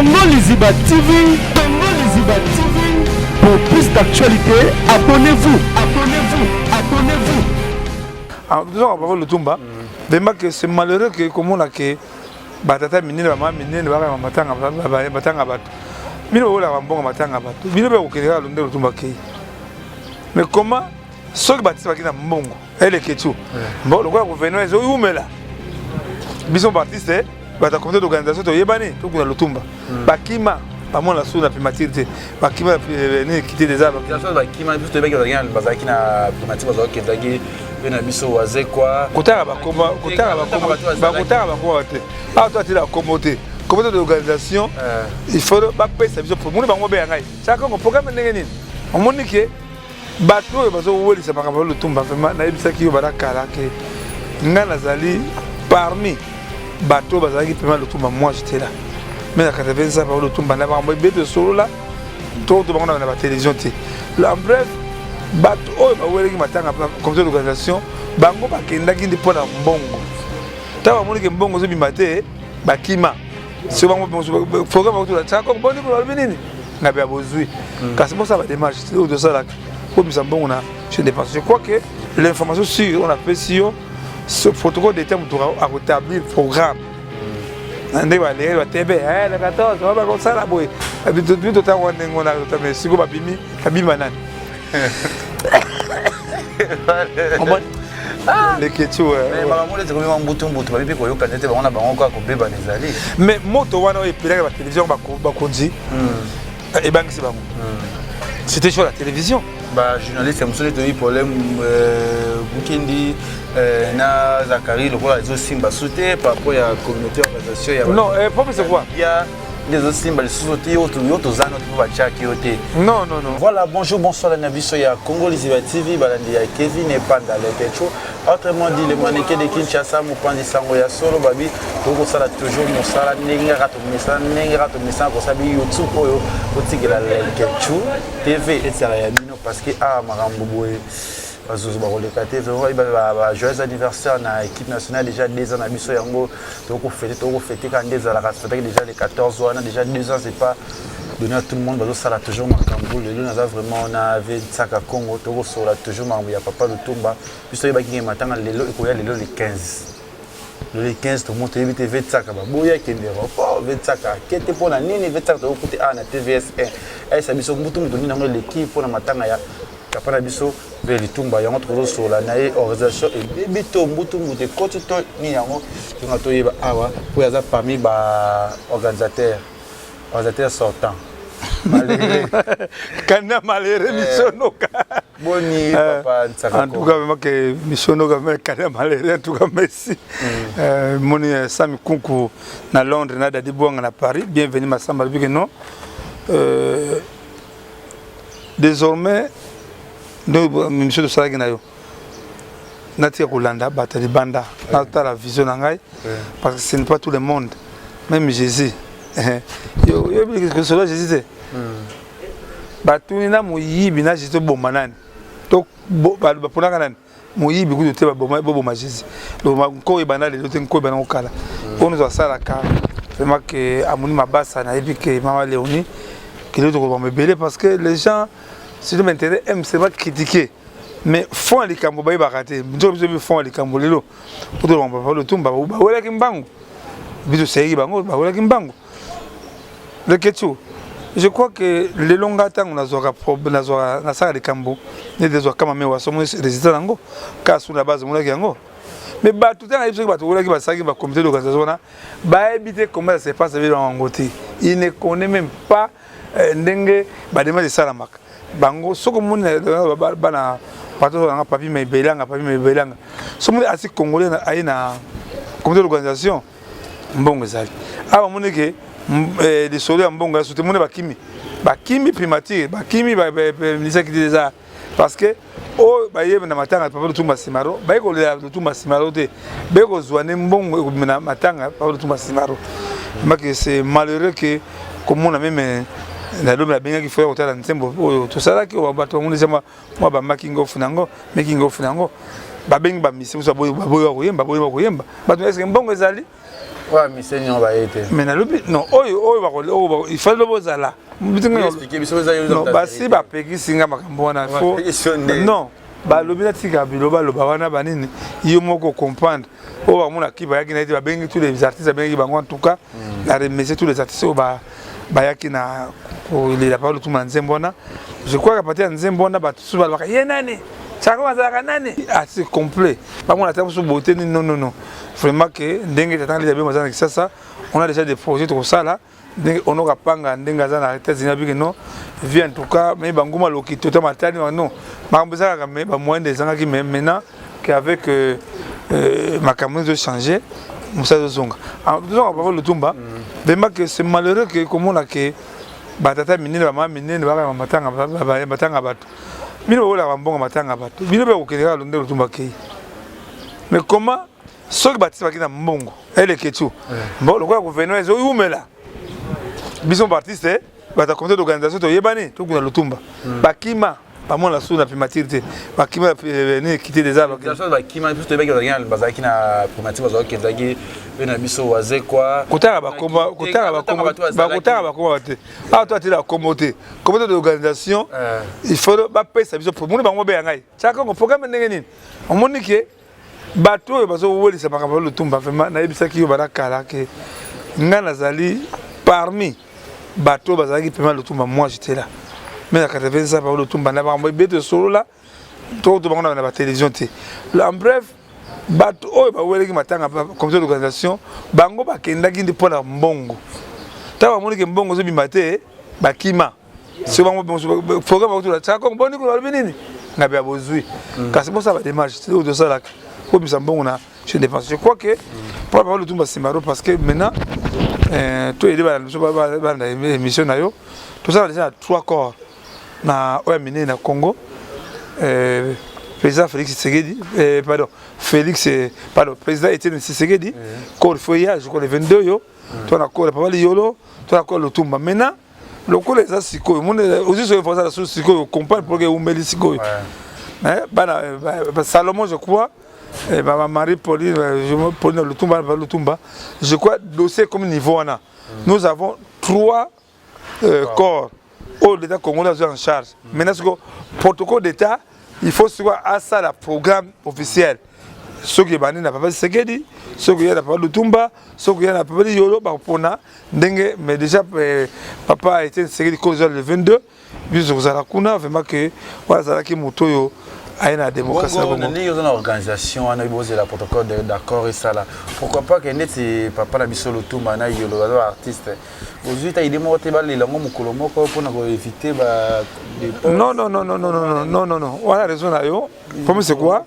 Congo Liziba TV, Congo Liziba TV. Pour plus d'actualités, abonnez-vous, abonnez-vous, abonnez-vous. Ah, tozonga papa Lutumba, vraiment que c'est malheureux que komona que batata minene, bamama minene bakaka matanga, batanga bato bino bokolaka bambongo matanga bato, bino mpe kokende kaka nde Lutumba akei. Mais comment soki batisi baki na mbongo eleketu bon, lokola gouvernement ezoyumela biso baartiste, bato ya comité d'organisation toyebani, tokuna Lutumba, bakima bamona su na primature te, bakima nini kite déjà. Bakima, biso toyebaki bazalaki na primature, bazalaki mpe na biso Wazekwa. Kotanga bakoma, kotanga bakoma, bakotanga bakoma te. Awa to atila kombo te, comité d'organisation, il faut bapesa biso moni bango beya ngai Chakongo programme ndenge nini. Omoni ke bato oyo bazowelisa makambo ya Lutumba, vraiment nayebisaki yo bala kala ke ngai nazali parmi bato oyo bazalaki pema Lutumba. Moi, j'étais là, mais na 85 pa Lutumba na makambo ebele tosolola to to bango na batélévision te. En bref, bato oyo bawelaki matanga, comité d'organisation, bango bakendaki nde mpo na mbongo. Ntango bamoni ke mbongo ezobima te, bakima. So bango programme bakotula Chakongo boni balobi nini ngabe ya bozwi, kasi bosala badémarche oyo tosalaka kobimisa mbongo na chaîne de dépense. Je crois que l'information sûre on apesi yo ce protocole d'état, moto akotablir programme ndenge balere batebe le 14 bakosala boye, totango ndenge wana. Mais sikoyo babimi, babima nani Leketchou? Makambo neti komema mbutu mbutu, babi mpe koyoka nete bango na bango kaka kobebana ezali. Mais moto wana oyo epelaka batélévision, bakonzi ebangisi bango, c'était sur la télévision. Bajournaliste mosusu neti toyebi problème Bukindi na Zakari, lokola ezosimba su te par rapport ya communauté organisation ya Non, problème, c'est quoi? Ya nde ezosimba lisusu te, yo toza no te mpo batiaki yo te. Non, non, non. Voilà, bonjour, bonsoir na biso ya Congo Liziba TV, balandi ya Kevin Epanda Lekecho, autrement dit le mannequin de Kinshasa, mopanzi sango ya solo. Babi tokosala toujours mosala ndenge kaka tomesana, ndenge kaka tomesana kosala bi YouTube oyo otikela Lekecho TV ezala ya bino, parce que awa makambo boye bazuzu bakoleka te. Vraiment, joyeux anniversaire na équipe nationale, déjà 2 ans na biso yango tokofete, tokofete kaka nde ezalaka. Fetaki déjà le 14 wana, déjà 2 ans, c'est pas donné à tout le monde. Bazosala toujours makambo. Lelo naza vraiment na ve Ntsaka Congo, tokosola toujours makambo ya papa Lutumba. Biso toyebaki nge matanga lelo ekoya lelo le 15, le 15 tomo toyebi te. Ve Ntsaka baboya akende aéroport, ve Ntsaka ake te. Mpo na nini? Ve Ntsaka tokokuti awa na TVS 1, ayesa biso mbutu mutu nini yango eleki mpo na matanga ya papa na biso mpe Litumba. Yango tokozosola na ye, organisation ebebi to mbutu mbutu ekoti to nini? Yango tonga toyeba awa mpo aza parmi baorganisateur, organisateur sortant malheureux. Kanda malheureux misonoka. Boni papa Ntsaka? En tout cas, vraiment que misonoka, mais kanda malheureux, en tout cas merci. Moni Sami Kunku na Londres, na Dadi Bwanga na Paris, bienvenue. Masamba que non, désormais nde mission tosalaki na yo, natika kolanda bato ya libanda, natala vision na ngai, parce que ce n'est pas tout le monde, même Jésus. Yoyebi solo Jésus te, batuni na moyibi na Jésus, toboma nani? To baponaka nani? Moyibi kutu te, boboma Jésus. Nko ebanda lelo te, nko ebanda kokala. Oyo nyonso asalaka, vraiment ke amoni mabasa. Nayebi ke mama Léonie kelo tokobamba ebele, parce que les gens surtout m'intérêt aime seulement critiquer, mais fond ya likambo bayebaka te. Nzoka biso yebi fond ya likambo. Lelo po tolobamba papa Lutumba, bawelaki mbangu, biso toseyaki bango, bawelaki mbangu. Leketchou, je crois que lelo nga ntango nazwaka, nazwaka, nasalaka likambo neti ezwa kama me waso omoni résultat nango kaka sur la base omonaki yango. Mais bato te, nayebi soki bato olaki basalaki bacomité d'organisation wana, bayebi te comment ça se passe, bayebi yango te. Il ne connaît même pas ndenge badémarche esalamaka. Bango soki omoni bana bato nanga papi Maibelanga, papi Maibelanga, soki omoni asi congolais aye na comité d'organisation, mbongo ezali awa. Omoni ke lisolo ya mbongo ya soute, moni bakimi, bakimi primature, bakimi ministère kiti eza, parce que oyo bayebi na matanga papa Lutumba Simaro, baye kolela Lutumba Simaro te, baye kozwa nde mbongo ekobima na matanga papa Lutumba Simaro. Maki c'est malheureux que komona même na lobi nabengaki foya kotala nzembo oyo tosalaki, bato bamonisa mwa ba making of nango, making of nango, babengi bamisi mosusu, baboyi bakoyemba, baboyi bakoyemba bato. Eske mbongo ezali? Oyo mise nyonso baye te. Mais nalobi non, oyo oyo il fallait bozala. Non, basi bapekisi nga makambo wana fo. Non, balobi natika bilobaloba wana banini, yo moko comprendre. Oyo bamona ki bayaki na ye te, babengi tous les artistes, babengaki bango. En tout cas, na remercier tous les artistes oyo bayaki na kolela pa Lutumba na nzembo wana. Je crois qu'à partir ya nzembo wana, bato susu balobaka ye nani, Chako azalaka nani, artiste complet, bamona ata mosusu bote nini. Non, non, non, vraiment ke ndenge tatanga Lida Bemba aza na Kisasa, on a déjà des projets tokosala ndenge onoka panga ndenge aza na États-Unis abiki. Non, vie en tout cas, mais banguma loki tota matali. Non, makambo eza kaka, mais bamoyen ezangaki. Mais maintenant qu'avec makambo ezochanger, mosala ezozonga, tozonga papa Lutumba. Vraiment que c'est malheureux que komona ke batata minene, bamama minene bakaka matanga bato, bino bakolaka bambongo matanga bato, bino mpe kokende kaka nde Lutumba akei. Mais comment soki batisi baki na mbongo eleke tu bon, lokola gouvernement ezoyumela biso baartiste, bato ya comité d'organisation toyebani, tokuna Lutumba, bakima bamona su na primature te, bakima nini ekite déjà. Bakima biso toyebaki bazalaki na primature, bazalaki ezalaki mpe na biso Wazekwa. Kotanga bakombo, kotanga bakombo te awa, to atela bakombo te. Comité d'organisation, il faut bapesa biso moni bango beya ngai Tiakongo programme ndenge nini. Omoni ke bato oyo bazowelisa makambo ya Lutumba, vraiment nayebisaki yo bana kala ke ngai nazali parmi bato oyo bazalaki pema Lutumba. Moi, j'étais là mais na 85 papa Lutumba na makambo ebele tosolola, tokoto bango na batélévision te. En bref, bato oyo bawelaki matanga, comité d'organisation, bango bakendaki nde mpo na mbongo. Ntango bamoniki mbongo ezobima te, bakima. Soki bango programme bakotula Tiaka Kongo boni kuna, balobi nini, ngabe ya bozwi, kasi bosala badémarche oyo tosalaka kobimisa mbongo na je dépense. Je crois que pour papa Lutumba Simaro, parce que maintenant toyede bana biso balanda émission na yo, tosala déjà na trois corps na oyo ya minene na Congo: président Félix Tshisekedi, pardon, Félix, pardon, président Etienne Tshisekedi, corps faut ya, je crois, le 22 yo to na corps papa Liyolo, to na corps Lutumba. Maintenant lokola eza sikoyo, ozwi soki fosala su sikoyo comprendre pour que eumeli sikoyo bana Salomon, je crois, bama Marie Pauline, Pauline Lutumba, Lutumba, je crois dossier comme niveau wana. Nous avons trois corps oyo l'État congolais azwi en charge. Maintenant sikoyo protocole d'État, il faut sikoyo asala programme officiel. Soki ebandi na papa Tshisekedi, soki ya na papa Lutumba, soki ya na papa Liyolo, bakopona ndenge. Mais déjà papa Etienne Tshisekedi kozwa le 22, biso kozala kuna. Vraiment ke wana azalaki moto oyo aye na démocratie na Bongo ndenge oza na organisation wana, bozela protocole d'accord esala, pourquoi pas ke neti papa na biso Lutumba na Yolo baza baartiste, bozwi ta idée moko te balela yango mokolo moko mpona koéviter ba Non, non, non, non, non, non, non, non, non, wana raison na yo. Comme c'est quoi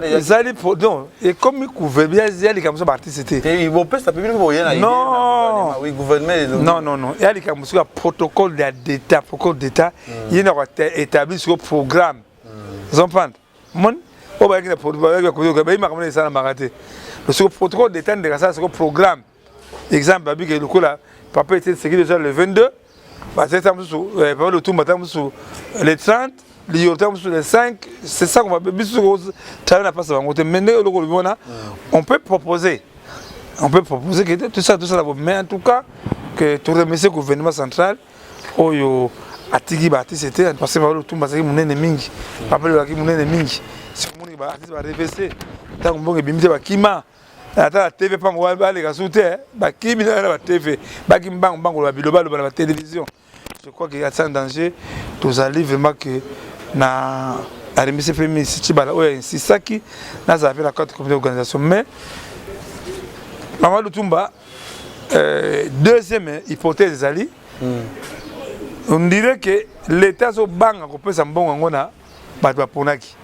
ezali, non, ekomi gouvernement, ya likambo so baartiste te. Bopesa mpe bino boye na Non. Oui, gouvernement. Non, non, non, ya likambo soki ya protocole ya d'État, protocole d'État ye na koétablir sikoyo programme. Ozomprendre moni oyo bayaki na bayi makambo na esalamaka te. Siko protocole d'État ndeka asala sikoyo programme. Exemple, babiki lokola papa Etienne Tshisekedi eza le 22, bazali mosusu papa Lutumba ta mosusu le 30, Liyolo ta mosusu le 5. C'est ça qu'on va biso travailler na place bango te. Mais ndenge eloko olobi wana, on peut proposer que tout ça, tout ça. Mais en tout cas que to remercier gouvernement central oyo atiki baartiste te, parce que papa Lutumba azalaki monene mingi, papa azalaki monene mingi. Sikomoni baartiste barevese ntango mbongo ebimi te, bakima ata na TV mpango baleka su te, bakimi na ba TV, bakimi mbango mbango babiloba loba na batélévision. Je crois que atia en danger. Tozali vraiment que na aremercier mpe ministre Tshibala oyo insistaki nazala mpe na kati comité d'organisation. Mais mama Lutumba, deuxième hypothèse ezali, on dirait que l'État azobanga kopesa mbongo yango na bato baponaki.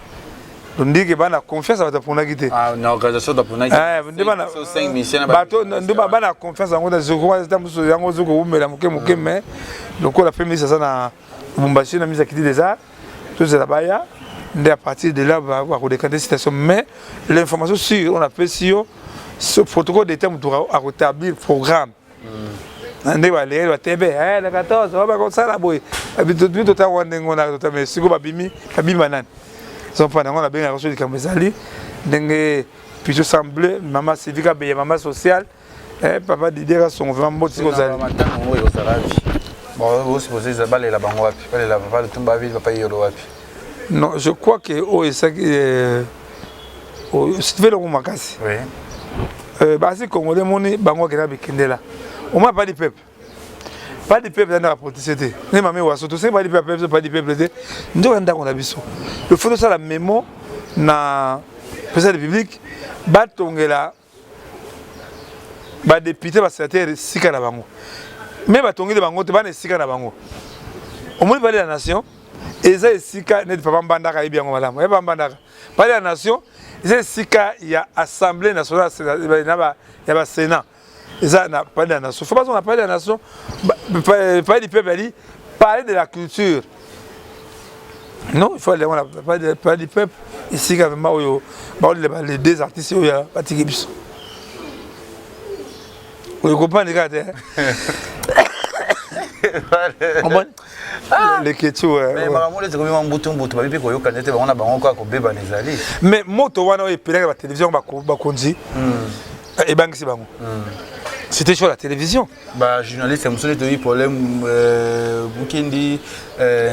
On dirait que bana confiance bato baponaki te. Na organisation baponaki. Bato nde bana confiance yango ta mosusu yango ozo kowumela moke moke. Mais lokola mpe ministre aza na Lubumbashi na ministre akiti déjà, tozela baya nde à partir de là bakodécanter situation. Mais l'information sûre on apesi yo, ce protocole d'État, moto akoétablir programme ndenge baleyeli batebe le 14 bakosala boye, totanga ndenge wana tota. Mais sikoyo babimi, babima nani zompana yango nabengaka so likambo ezali ndenge plutôt semble mama Sylvie Kabeya, mama sociale. Eh, papa Didier Kasongo vraiment mbote siko ozali. Matanga ngo ekozala wapi? Bon, osupose eza balela bango wapi? Balela papa Lutumba wapi, papa Yolo wapi? Non, je crois que oyo esaki oyo situve longo makasi. Oui. Basi congolais moni bango akenda bikendela. Au moins pas du peuple. Pas du peuple ndaka politicien te. Ne mame waso to pas du peuple, pas du peuple te. Ndio ndako na biso. Le faut tosala memo na président de la République batongela badepute basénateur esika na bango me batongeli bango te bana esika na bango. Omoni palais ya nation eza esika neti papa Mbandaka ayebi yango malamu. Papa Mbandaka, palais ya nation eza esika ya assemblée nationale ya basénat, eza na palais de la nation. Faut bazonga na palais de la nation. Palais du peuple ali palais de la culture. Non, il faut aller na palais du peuple, esika vraiment oyo baolela les deux artistes oyo batiki biso. Oyo comprendre kaka te. Leketshou. Makambo neti komi mbutu mbutu, babi mpe koyoka nete bango na bango kaka kobebana ezali. Mais moto wana oyo epelaka batelevizio, bakonzi ebangisi bango, c'était sur la télévision. Bajournaliste mosusu neti toyebi problème Bukendi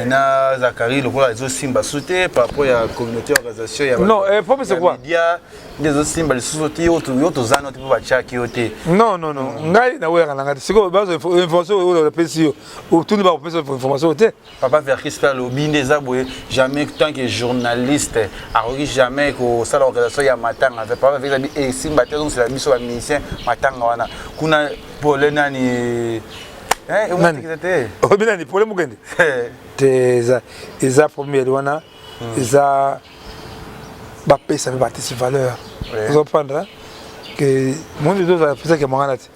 na Zakari lokola ezosimba su te par rapport ya communauté organisation ya Non, problème c'est quoi? Média nde ezosimba lisusu te. Yo toza no te mpo batiaki yo te. Non, non, non, ngai naboyaka na ngai te. Sikoyo bazo information oyo napesi yo, otuni, bakopesa information te. Papa Verkis mpe alobi nde eza boye, jamais tant que journaliste akoki jamais kosala organisation ya matanga. Papa Verkis abi esimba te, azongisela biso bamusicien matanga wana kuna pole nani emotikisa te. Oyebi nani pole mokende te? Eza première wana, eza bapesa mpe baartiste valeur. Ozoprendre ke mondi tozala pesaki mongana te,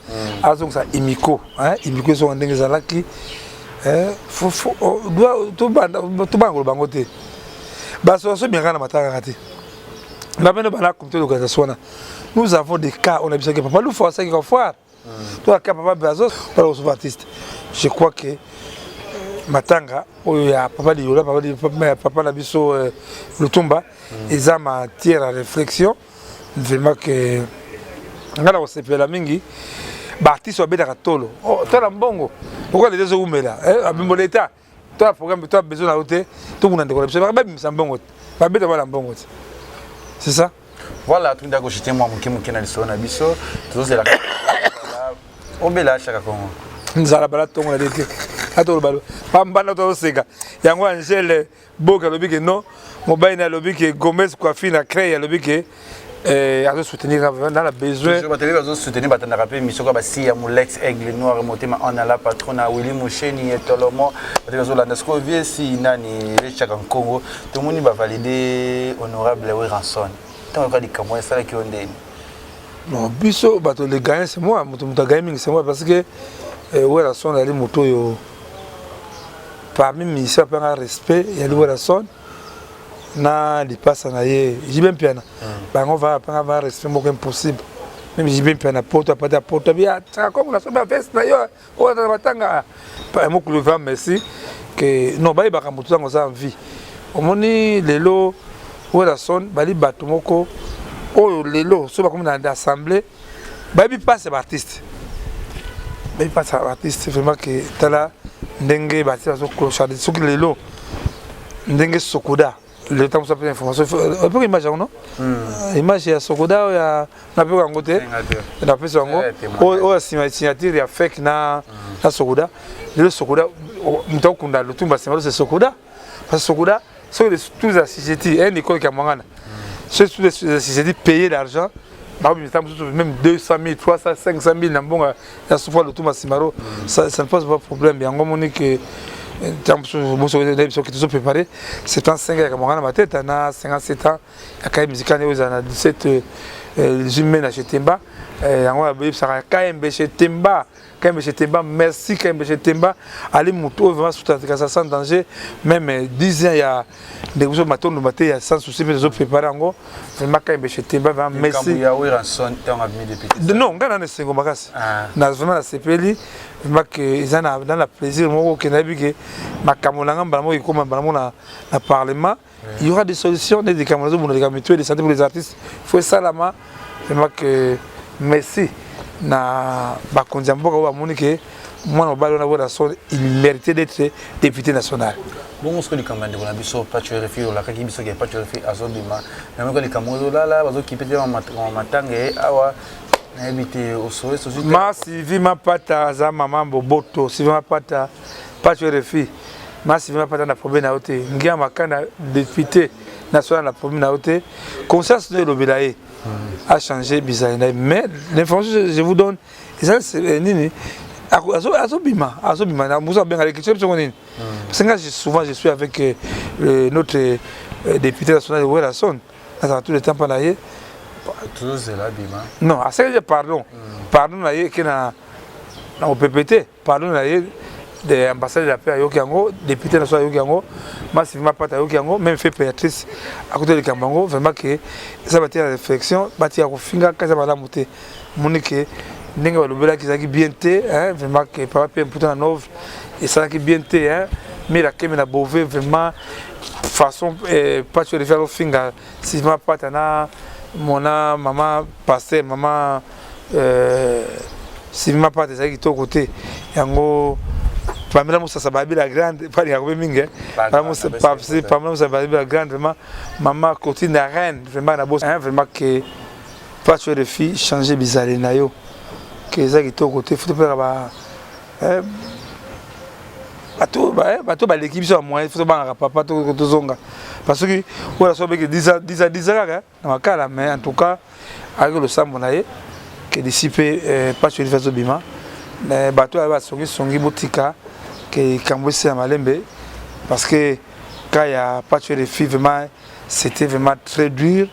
azongisa imiko, imiko ezonga ndenge ezalaki. Tobanga koloba bango te, bassociation ebengaka na matanga kaka te. Na bino bana comité d'organisation wana, nous avons des cas. On a bisaki papa Lufa asalaki ka foire to aka papa Brazo wala kosufa artiste. Je crois que matanga oyo ya papa Liyola, papa na biso Lutumba, eza matière à réflexion. Vraiment que ngai na kosepela mingi, baartiste babetaka tolo tala mbongo okola leta ezowumela abimbo leta to ya programme to ya besoin na yo te. Tokuna ndeko na biso babimisa mbongo te, babeta bana mbongo te, c'est ça. Voilà, tunda koshite mwa moke moke na lisolo na biso. Tozozela obela Chaka Kongo. Nzala bala ntongo na leke atoloba pambanda, tozoseka yango. Angele Boka alobi ke non, mobali na alobi ke Gomez Coiffure na Crey alobi ke azosoutenir na besoin. Bato ebele bazosoutenir, batandaka mpe émission kaka basi ya Molex Aigle Noir Motema en ala patron na Willi Musheni Etolomo. Bato bazolanda sikoyo vie si nani Chaka Nkongo. Tomoni bavalide honorable Werrason. Ntango yoka likambo esalaki yo ndeni? Non, biso bato, le gagnant c'est moi. Moto agagne mingi c'est moi, parce que Werrason azali moto oyo parmi musicien apanga respect. Yali Werrason na lipasa na ye JB Mpiana, bango va apanga va respect moko impossible. Même JB Mpiana poto apati apoto abi ataka kongo na somba veste na yo oyo ataka batanga mokulu. Va merci ke non, bayebaka moto ntango oza en vie. Omoni lelo Werrason bali bato moko oyo lelo so bakomi na assemblée, bayebi mpasi ya baartiste, bayebi mpasi ya baartiste. Vraiment ke tala ndenge baartiste bazoclocharde. Soki lelo ndenge Sokoda lelo ntango mosu apesa information, opeka image yango no, image ya Sokoda oyo ya napeka yango te, napesa yango oyo ya nsima signature ya fake na Sokoda. Lelo Sokoda moto akokunda Lutumba nsima c'est Sokoda, parce que Sokoda soki tous assujettis un école ya mwangana, soki tous assujettis payer l'argent, bakobimisa mosusu même 200 000, 300, 500 000 na mbongo ya sufa Lutumba Simaro, ça ne pose pas problème. Yango moni ke ntango mosusu moso nayebi soki tozopréparé 75 ya Kamwangana Mateta na 57 ans ya kaye musical oyo ezala na 17 18 mai na Chetemba. Yango bayebisaka KMB Chetemba, KMB Chetemba, merci KMB Chetemba. Ali moto oyo vraiment sutatikasa sans danger, même 10 ans ya ndeko biso Matondo Mate ya sans souci mpe tozopréparé yango. Vraiment KMB Chetemba, vraiment merci. Non, ngai na esengo makasi na vraiment nasepeli vraiment ke eza na plaisir moko okende. Nayebi ke makambo na nga mbala moko ekoma mbala moko na parlement, il y aura des solutions. Nde likambo nazobunda, likambo mutuelle de santé pour les artistes, faut esalama. Vraiment que merci. Na bakonzi ya mboka oyo bamoni ke mwana mobali wana Werrason, il mérite d'être député national. Bongo soki likambo ya ndeko na biso Pacho RFI, olakaki biso ke Pacho RFI azobima, namoka likambo ozolala, bazokipe te matanga ye awa, nayebi te osoye. Ma Sylvie Mapata aza mama boboto. Sylvie Mapata, Pacho RFI, ma Sylvie Mapata, na problème na yo te. Ngia Makanda, député national, na problème na yo te. Conscience no elobela ye a changé bizali na ye. Mais l'information je vous donne eza nini? Azobima, azobima na mosu abenga question biso nini? Parce que nga, souvent je suis avec notre député national Werrason, nazala tout le temps mpa na ye. Tozozela bima. Non, asengeli pardon. Pardon na ye eke na mopepe te. Pardon na ye de ambassade de la paix ayoki yango, député national ayoki yango, Masivi Mapata ayoki yango, même fe Péatrice akota likambo yango. Vraiment ke eza batia réflexion, batia kofinga eza malamu te. Moni ke ndenge balobelaki ezalaki bien te. Vraiment ke papa mpe mputa na nove esalaki bien te. Mira Keme na Bove, vraiment façon Pacho Refi azofinga Sylvie Mapata na mona mama pasteur, mama Sylvie Mapata, ezalaki kitoko te. Yango Pamela Mosasa babi la grande, balingaka mpe mingi. Pamela Mosasa babi la grande, vraiment mama Cotine la reine, vraiment na boss, vraiment ke Pacho Refi changer bizaleli na yo ke eza kitoko te. Faut topeka ba bato baleki biso ya moyen. Faut tobangaka papa, tozonga, parce que oyo so obeki 10 10 10 kaka na makala. Mais en tout cas ayaki losambo na ye ke d'ici mpe Pacho Refi azobima. Bato oyo basongisongi, botika ke likambo esila malembe, parce que cas ya Pacho Refi, vraiment c'était vraiment très dur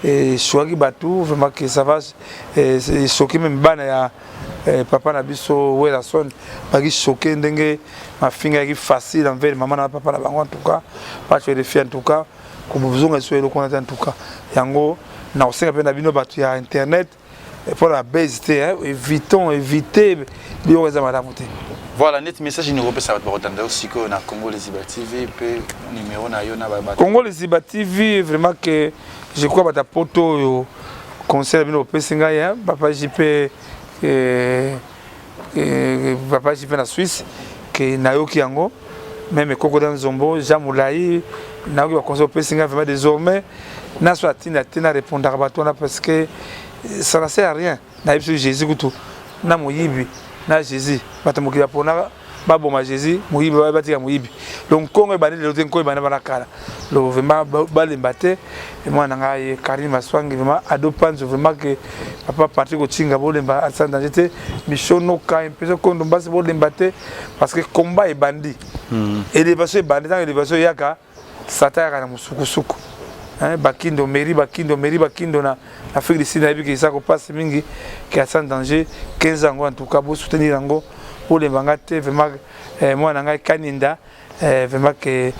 et soki bato vraiment que ça va soki même bana ya papa na biso Werrason baki choqué ndenge mafinga yaki facile envers mama na papa na bango. En tout cas Pacho Refi, en tout cas kozonga liso eloko wana te. En tout cas yango na kosenga mpe na bino bato ya internet mpona base te, évitons, éviter biloko eza malamu te. Voilà, net message nini okopesa bato bakotanda yo sikoyo na Congo Liziba TV, mpe numéro na yo na Congo Liziba TV? Vraiment que je crois bato ya poto oyo, conseil na bino opesi ngai, papa JP, papa JP na Suisse, ke nayoki yango. Même Kokoda Nzombo, Jean Molai, nayoki baconseil opesi ngai. Vraiment désormais naso atinda te na répondaka bato wana, parce que ça ne sert à rien. Nayebi soki Jésus kutu na moyibi na Jésus, bato mokili baponaka baboma Jésus, moyibi batika moyibi. Donc nkongo ebandi lelo te, nkongo ebandi bana kala. Donc vraiment balemba te. Mwana na ngai Karine Maswangi, vraiment Ado Panzo, vraiment ke papa Patrick Otinga, bolemba sans danger te. Mishonoka mpesa kondo mbasi, bolemba te, parce que combat ebandi, élévation ebandi. Ntango élévation eyaka, satan yaka na mosukusuku. Bakindo meri, bakindo meri, bakindo na Afrique du Sud, nayebi ke eza kopasi mingi ke sans danger 15 yango. En tout cas bosoutenir yango, bolemba nga te. Vraiment mwana na ngai Kaninda, vraiment ke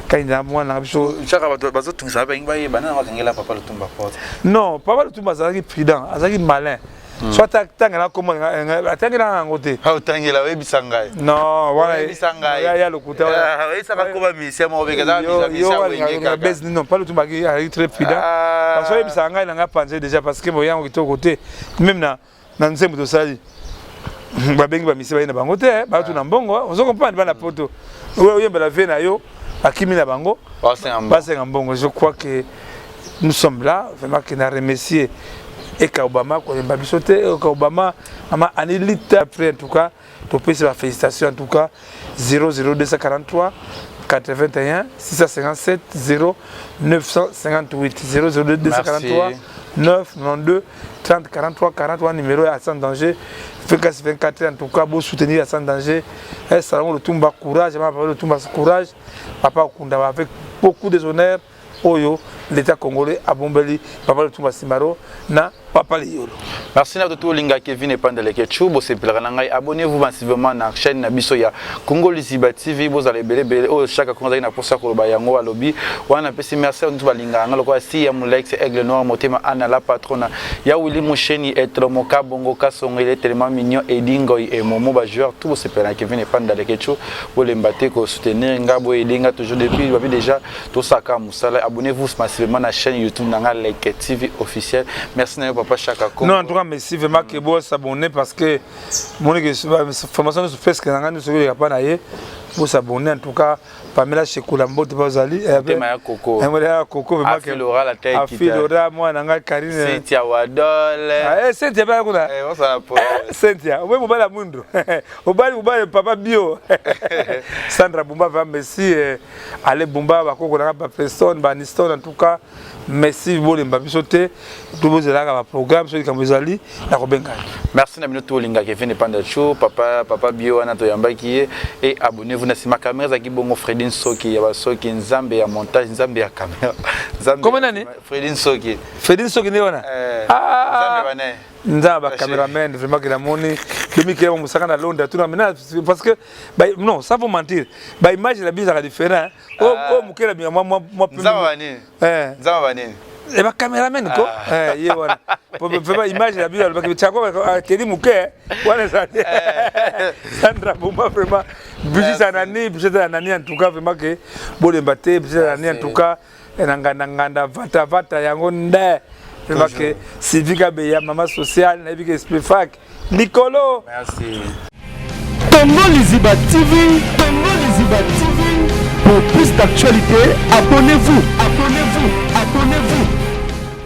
Kaninda mwana na biso. Chaka bato bazotungisa, balingi bayeba nana bakangela papa Lutumba porte. Non, papa Lutumba azalaki prudent, azalaki malin. So atangela kombo, atangela yango te. Otangela, oyebisa ngai. Non, wana oyebisa ngai. Ya lokuta. Oyebisaka koba misia moko bekeza misia wenge kaka. Non, papa Lutumba azalaki très prudent, parce que oyebisaka ngai na ngai panze déjà, parce que boyango kitoko te. Même na nzembo tosali, babengi bamisi baye na bango te, batuna mbongo. Ozo comprendre? Bana poto oyembela vie na yo, bakimi na bango, basenga mbongo. Je crois que nous sommes là, vraiment que na remercier Eka Obama, koyemba biso te. Eka Obama, mama Anilita, après en tout cas topesi bafélicitation. En tout cas 00243 81 657 0 958 002 243 9 92 30 43 40, numéro ya sans danger 24 24. En tout cas bo soutenir sans danger. Salongo Lutumba, courage. Papa Lutumba, courage. Papa Okunda avec beaucoup de honneurs oyo l'État congolais abombeli papa Lutumba Simaro na papa Liyolo. Merci na toto olinga Kevin Epandeleke Chu, bosepelaka na ngai. Abonnez-vous massivement na chaîne na biso ya Congo Liziba TV. Bozala ebele ebele. Oyo chaque Congo azali na posa koloba, yango alobi wana. Napesi merci ntu balingaka nga lokola si ya Molex Aigle Noir Motema, Ana la patrona ya Willy Musheni, Etlomoka Bongo Kasongo, il est tellement mignon, Edingoi et Momo, bajoueur tout. Bosepela na Kevin Epandeleke Chu, bolemba te kosoutenir nga, boyede nga toujours depuis babi déjà tosaka mosala. Abonnez-vous massivement na chaîne YouTube na nga, Leke TV officiel. Merci na yo. papa Chaka Congo. Non, en tout cas, merci vraiment que bo s'abonner parce que mon formation nyonso presque na ngai nyonso eleka mpa na ye bo s'abonner en tout cas Pamela Shekula mbote bazali motema ya koko ya koko vraiment que Afilora la taille Afilora mwana na ngai Karine Cynthia Wadole eh Cynthia ba kuna eh osala po Cynthia obe mobali ya mwindo obali mobali papa bio Sandra Bumba vraiment merci eh, Ale Bumba bakoko na ba Preston ba Aniston en tout cas merci bolemba biso te tobozelaka baprogramme soki likambo ezali nakobenga ye merci na bino tolingaka Kevin Panda Show papa papa bio wana toyambaki ye et abonnez-vous na nsima caméra ezalaki bongo Freddy Nsoki ya basoki nzambe ya montage nzambe ya caméra nzambe Comment nani Freddy Nsoki Freddy Nsoki nde wana eh, ah! nzambe bane nzambe ba cameraman vraiment que namoni demikela mosaka na Londres tuna maintenant parce que ba, non sans vous mentir ba image na biso ezalaka différent oyo ah. oh, mokela binga mwa mwa mwa nzamba banini eh nzamba banini e ba cameraman ko ah. eh ye wana vraiment image na biso alobaki chako akeli moke wana ezali eh. Sandra Bumba vraiment budget ya nani budget ya nani en tout cas vraiment que bolemba te budget ya nani en tout cas na nganda nganda vata vata yango nde vraiment que Sylvie Kabeya maman sociale nayebi que esprit fac likolo merci Congo Liziba TV, Congo Liziba TV. Pour plus d'actualités, abonnez-vous.